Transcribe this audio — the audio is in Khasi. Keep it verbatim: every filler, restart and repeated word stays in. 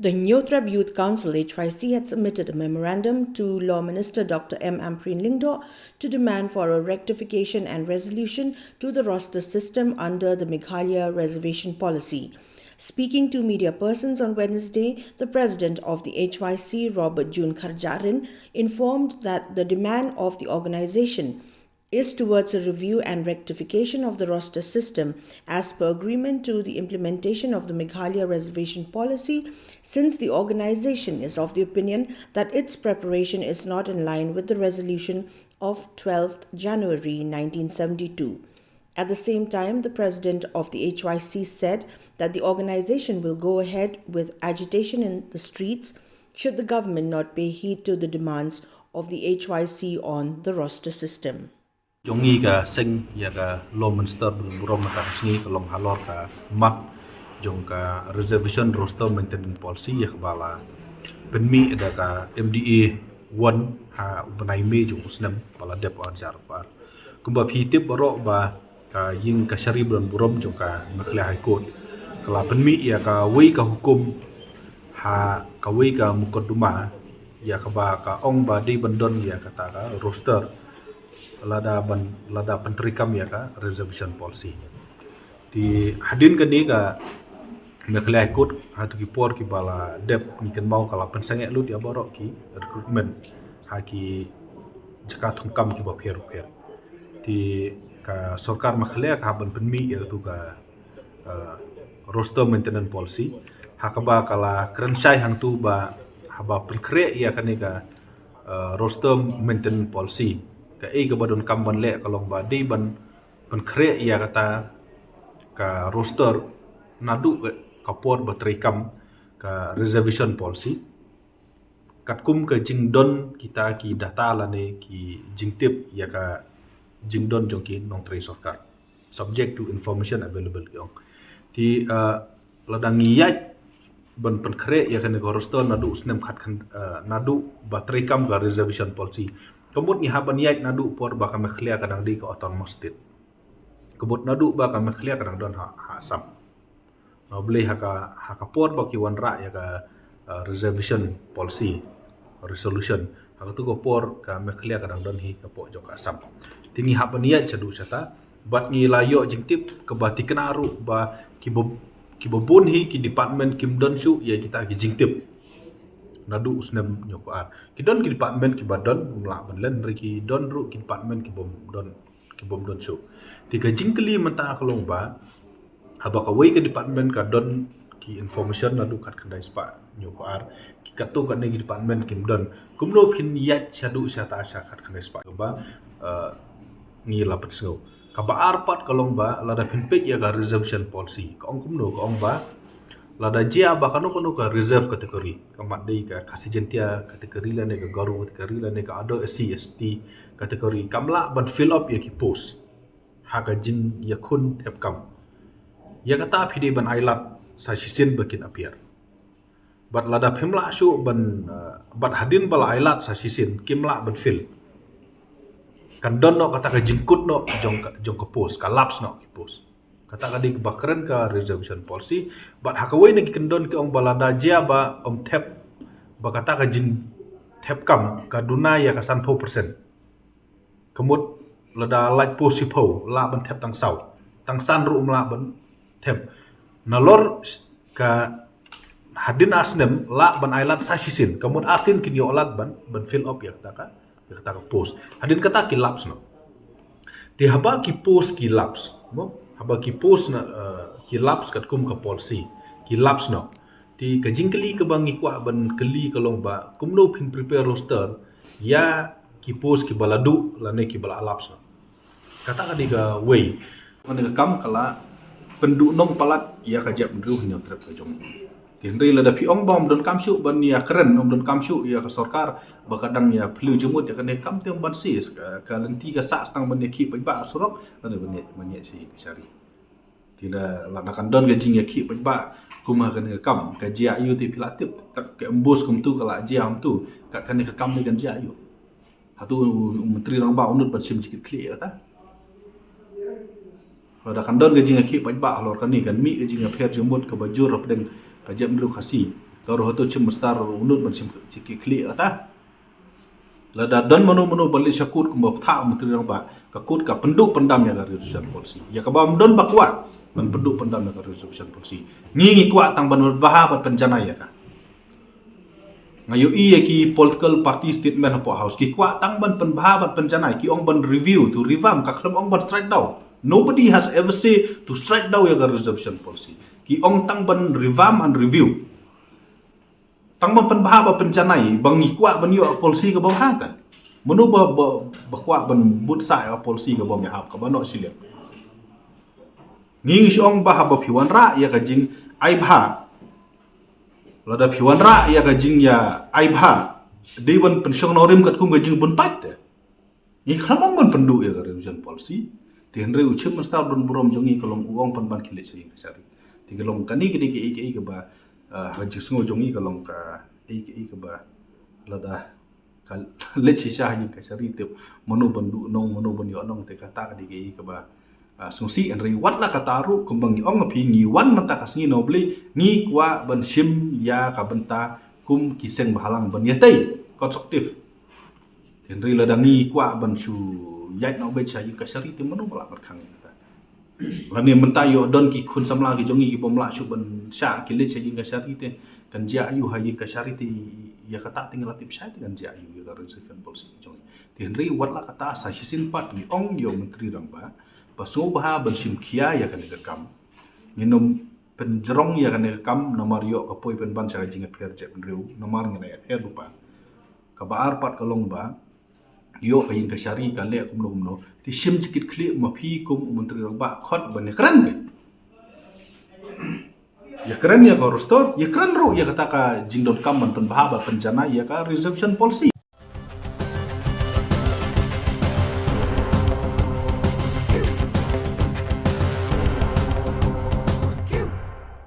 The Hynñiewtrep Youth Council, H Y C, had submitted a memorandum to Law Minister Doctor M Ampareen Lyngdoh to demand for a rectification and resolution to the roster system under the Meghalaya Reservation Policy. Speaking to media persons on Wednesday, the president of the H Y C, Robert June Kharjahrin, informed that the demand of the organization is towards a review and rectification of the roster system as per agreement to the implementation of the Meghalaya Reservation Policy, since the organization is of the opinion that its preparation is not in line with the resolution of twelfth January nineteen seventy-two. At the same time, the president of the H Y C said that the organization will go ahead with agitation in the streets should the government not pay heed to the demands of the H Y C on the roster system. Jong ngi ka seng ïa ka Law Minister bun burom ka sngi ka long halor ka mat jong ka Reservation Roster Maintenance Policy ïa kaba la pynmih da ka M D A one ha u bnai May jong u snem ba la dep ar jar par. Kumba phi tip baroh ba ka ïing kashari bun burom jong ka Meghalaya High Court ka la pynmih ïa kawei ka hukum ha kawei ka mukotduma ïa kaba ka ong ba dei ban don ïa kata ka roster lada ban lada pyntreikam ïa ka Reservation Policy. Te hadien kane ka Meghalaya High Court ha tu ki por kiba la dep ngi kynmaw ka la pynsangeh lut ïa baroh ki recruitment ha ki jaka thungkam kiba pher pher. Te ka sorkar Meghalaya ka hap ban pynmih ïa tu ka uh, Roster Maintenance Policy ha kaba ka la kren shai hangtu ba haba pynkhreh ïa kane ka uh, Roster Maintenance Policy, kaei kaba donkam ban leh ka long ba dei ban pynkhreh ïa kata ka roster naduh ka por ba treikam ka Reservation Policy katkum ka jingdon kita ki data lane ki jingtip ïa ka jingdon jong ki nongtrei sorkar, subject to information available ki ong. Te uh, lada ngi ïaid ban pynkhreh ïa kane ka roster naduh snem khat khan uh, naduh ba treikam ka Reservation Policy, ka mut ngi hap ban ïaid naduh por ba ka Meghalaya ka dang dei ka Autonomous State, ka mut naduh ba ka Meghalaya ka dang don ha, ha Assam. Naba lei ha ka ha ka por ba ki wanrah ïa ka uh, Reservation Policy Resolution, ha katu ka por ka Meghalaya ka dang don hi ka pok jong ka Assam. Te ngi hap ban ïaid shaduh shata bad ngi la ïoh jingtip kaba thikna ruh ba kiba kiba bun hi ki department kim don shuh ïa kita ki jingtip. Naduh u snem hynñiewphew ar ki don ki department kiba don, ym lah ban len, hynrei ki don ruh ki department kibym don, kibym don shuh. Te ka jingkylli mynta ka long ba haba kawei ka department ka don ki information naduh khatkhyndai spah hynñiewphew ar, ki katto katne ki department kim don, kumno phin ïaid shaduh shata sha khatkhyndai spah? Kaba uh, ngi la pynsngew. Kaba ar pat ka long ba lada phin peit ïa ka Reservation Policy ka ong kumno, ka ong ba lada jia ba kano kano ka reserve category, ka mat dei ka Khasi Jaintia category lane ka Garo category lane ka other S C S T category, kam lah ban fill up ïa ki post ha ka jingïakhun thep kam. Ïa kata phi dei ban ailad sa shisien ba kin appear. Bad lada phim lah shuh ban uh, bad hadien ba la ailad sa shisien kim lah ban fill, kan don noh kata ka jingkut noh jong ka, jong ka post, ka lapse noh ki post. Kata ka dei kaba kren ka Reservation Policy. Bad ha kawei na ki kyndon ki ong ba lada jia ba ym thep, ba kata ka jingthep kam ka duna ïa ka sanphew percent. Ka mut lada lait post shiphew lah ban thep tang saw, tang san ruh ym lah ban thep. Nalor ka hadien ar snem lah ban ailad sa shisien, ka mut ar sien kin ïoh lad ban ban fill up ïa kata ka ïa kata ka post. Hadien kata ki lapse noh. Te haba ki post ki lapse, mo? Haba ki post na uh, ki lapse katkum ka policy, ki lapse noh. Te ka jingkylli kaba ngi kwah ban kylli ka long ba kumno phin prepare roster ïa ki post kiba la duh lane kiba la lapse noh. Kata ka dei kawei. Kane ka kam ka la pynduhnong palat ïa ka jaitbynriew Hynñiewtrep ka jong ngi. Te hynrei lada phi ong ba ym donkam shuh ban ïa kren, ym donkam shuh ïa ka sorkar ba ka dang ïa phylliew jingmut ïa kane ka kam, te ym ban shisha ka, ka lynti ka sah tang ban ïa khih paidbah surok, lane ban ïa, ban ïa shi kashari. Te lada kan don ka jingïa khih paidbah kum ha kane ka kam, ka jia aiu te phi la tip, tak ka embus kumtu ka la jia kumtu, ka kane ka kam ne kan jia aiu. Hato u Myntri Rangbah u nud ban shim jingkitkhlieh ïa kata? Lada kan don ka jingïakhih paidbah halor kane, kan mih ka jingïapher jingmut kaba jur hapdeng ka jaitbynriew Khasi, Tang ruh hato Chief Minister u nud ban shim ki khlieh kata. Lada don mano mano ba leit sha kut kumba bthah u Myntri Rangbah, ka kut ka pynduh pyndam ïa ka reservation policy. Ïa kaba ym don ba kwah ban pynduh pyndam ïa ka reservation policy. Ngi ngi kwah tang ban pynbha bad pynjanai ïa ka. Nga ïohi ïa ki political party statement hapoh House, ki kwah tang ban pynbha bad pynjanai, ki ong ban review, to revamp, ka khlem ong ban strike down. Nobody has ever say to strike down ïa ka reservation policy. Ki ong tang ban revamp and review. Tang ban pynbha bad pynjanai, ba ngi kwah ban ïoh policy kaba bha ka. Mano ba, ba, ba kwah ban bud sah ïa policy kaba ym ïahap, kaba noh shiliang. Ngi ngi shu ong ba haba phi wanrah ïa ka jingai bha, lada phi wanrah ïa ka jingïa ai bha, dei ban pynshong nongrim katkum ka jingbun pat te. Ngi khlem ong ban pynduh ïa ka reservation policy. Te hynrei u Chief Minister don burom jong ngi ka long u ong pynban khie leit sha ïing kashari. Te ka long kane ka dei kaei kaei kaba, ah, ha jingsngew jong ngi ka long kaei kaei kaba lada ka leit shisha ha ïing kashari te mano ban duh nong, mano ban ïoh nong, te kata ka dei kaei kaba, ah, sngewsih. Hynrei wat la kata ruh kumba ngi ong ha phi, ngi wan mynta ka sngi na U Blei, ngi kwah ban shim ïa ka bynta kum ki seng bhalang ban ïatei, constructive. Hynrei lada ngi kwah ban shu ïaid noh beit sha ïing kashari te mano ba lah ban khang ïa kata. Lane mynta ïoh don ki khun samla ki jong ngi ki bym lah shuh ban shah, ki leit sha ïing kashari te kan jia aiu ha ïing kashari te, ïa kata te ngi la tip shai te kan jia aiu ïa ka reservation policy ki jong ngi. Te hynrei wat la kata sa shisien pat ngi ong ïa u Myntri Rangbah ba sngewbha ban shim khia ïa kane ka kam. Ngin ym pynjrong ïa kane ka kam namar ïoh ka poi pynban sha ka jingïapher jaitbynriew, namar ngin ïapher lypa. Kaba ar pat ka long ba ïoh ka ïing kashari ka leh kumno kumno. Te shim jingkit khlieh ma phi kum u Myntri Rangbah khot ban ïakren ka. Ïakren ïa ka roster, ïakren ruh ïa kata ka jingdonkam ban pynbha bad pynjanai ïa ka reservation policy.